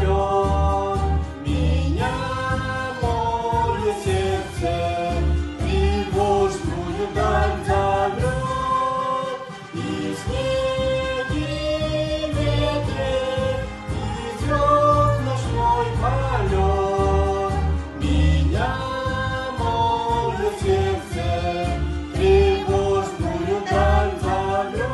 Зовет меня мое сердце, тревожную даль зовет, и в снеге, и ветре, и звезд ночной полет. Меня мое сердце тревожную даль зовет.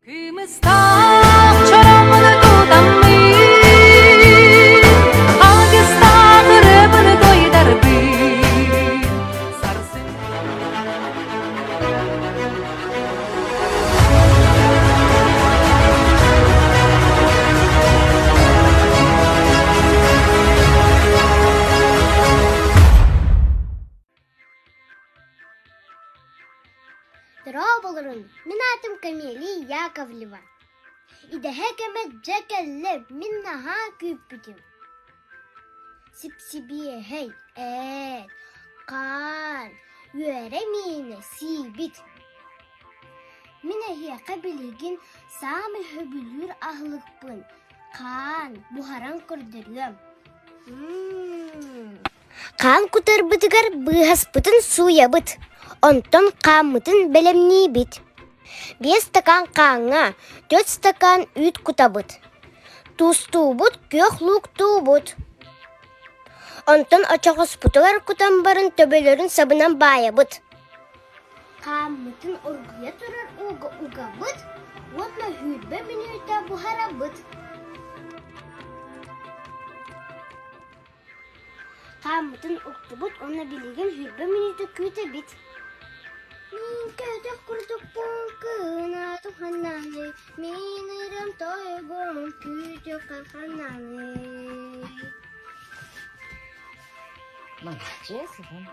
Кымыстаах чороммуну тутаммын, Алгыстаах ырыабыны туойдарбын. Сарсын Дорооболорун, мин аатым Камелия Яковлева. Идэһэ кэмэ дьэ кэллэ, мин наһаа күүппүтүм. Сипсибиэһэй, эт, хаан, үөрэ миинэ сиибит. Мин эһиэхэ билигин саамай сөбүлүүр аһылыкпын хаан буһаран көрдөрүөм. Хаан кутарбытыгар быыһаспытын сууйабыт, онтон хааммытын бэлэмниибит. Биэс стакан хааҥҥа 4 стакан үүт кутабыт. Туустуубут, күөх лууктуубут. Онтон очоҕоспутугар кутан баран төбөлөрүн сабынан баайабыт. Хааммытын оргуйа турар ууга угабыт уонна 20 мүнүүтэ буһарабыт. Хааммытын уктубут уонна билигин 20 мүнүүтэ күүтэбит. Мин көтөх курдукпун кыынаатым ханнаный, мин ырыам тойугум күүтүк ханнаный. Молодец, Иван.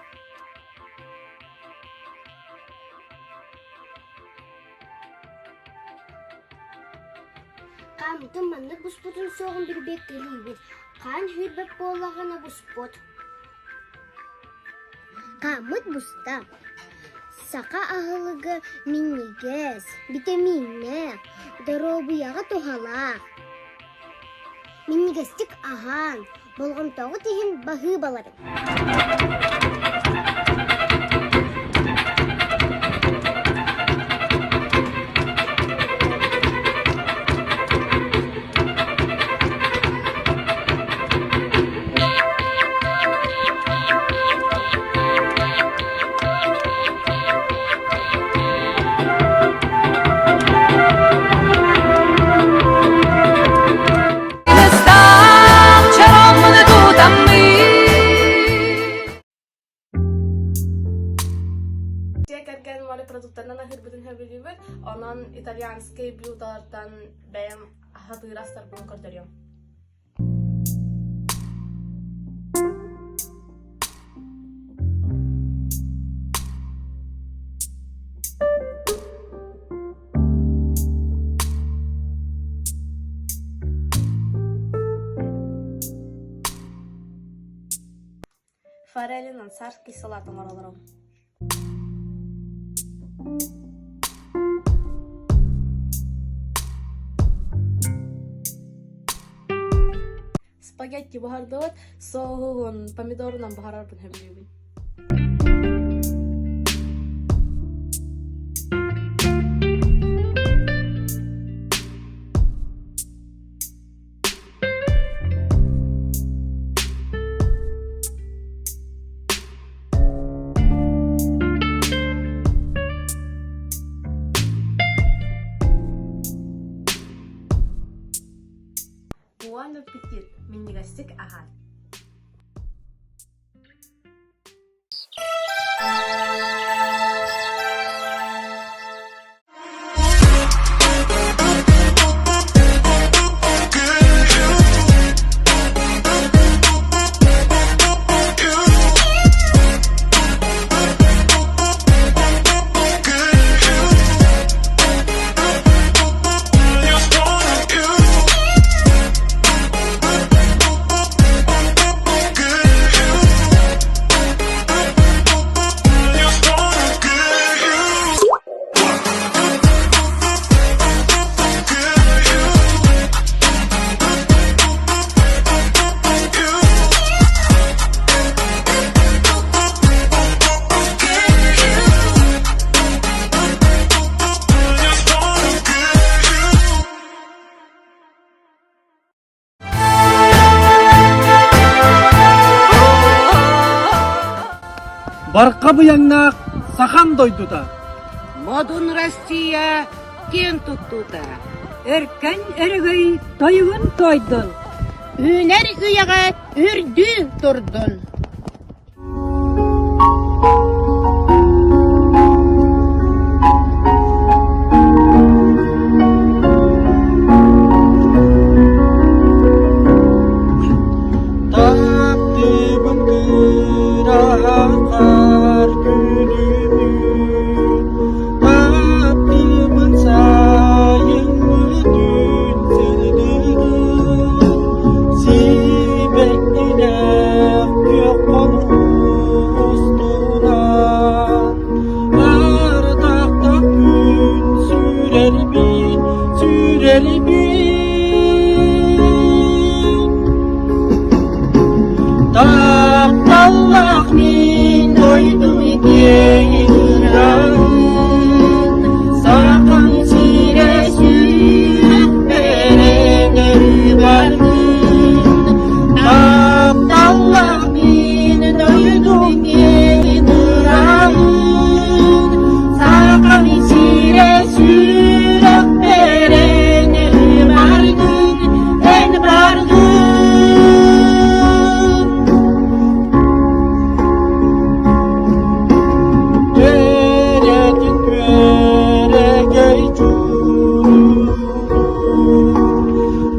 Хааммытын маннык буспутун суоҕун билбэккэлиибит, хаан сүүрбэт буоллаҕына буспут. Хааммыт буста. Саха аһылыга минньигэс, битэмииннээх, доруобуйаҕа туһалаах. Минньигэстик аһаан, болҕомтоҕут иһин баһыыбаларым. Дьиэ кэргэн морепродуктарынан аһыырбытын сөбүлүүбүт. Онон итальянскай блюдалартан бэйэм аһатыыр астарбын көрдөрүөм. Форелинан царский салат оҥоролорум. Спагетти буһардыбыт, соуһун помидорунан буһарарбын сөбүлүүбүн. аппетит, минньигэстик аһаан! Барха быйаҥнаах сахам дойдута. Модун Россия киэн туттуута. Өркөн өрөгөй тойугун туойдун. Үүнэр үйэҕэ үрдүү турдун. Таптыыбын кыраһахар күлүмүн, Таптыыбын сайыҥҥы түүн сырдыгын, Сибэккилээх күөх хонуустунан, Ардахтах күн сүрэрбин, сүрэрбин. Тапталлаах мин дойдум киэҥ ыраҕын, Сахан сирэ сүрэхпэрэн ырбардын. Тапталлаах мин дойдум киэҥ ыраҕын, Сахан сирэ сүрэхпэрэн ырбардын, Эн бардын. Кэрэтин күөрэгэй чуурун,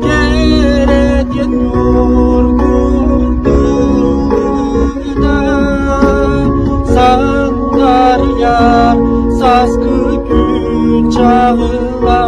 кэрэтин ньургун тыллыта, Сандаарыйар сааскы күн чаҕыла.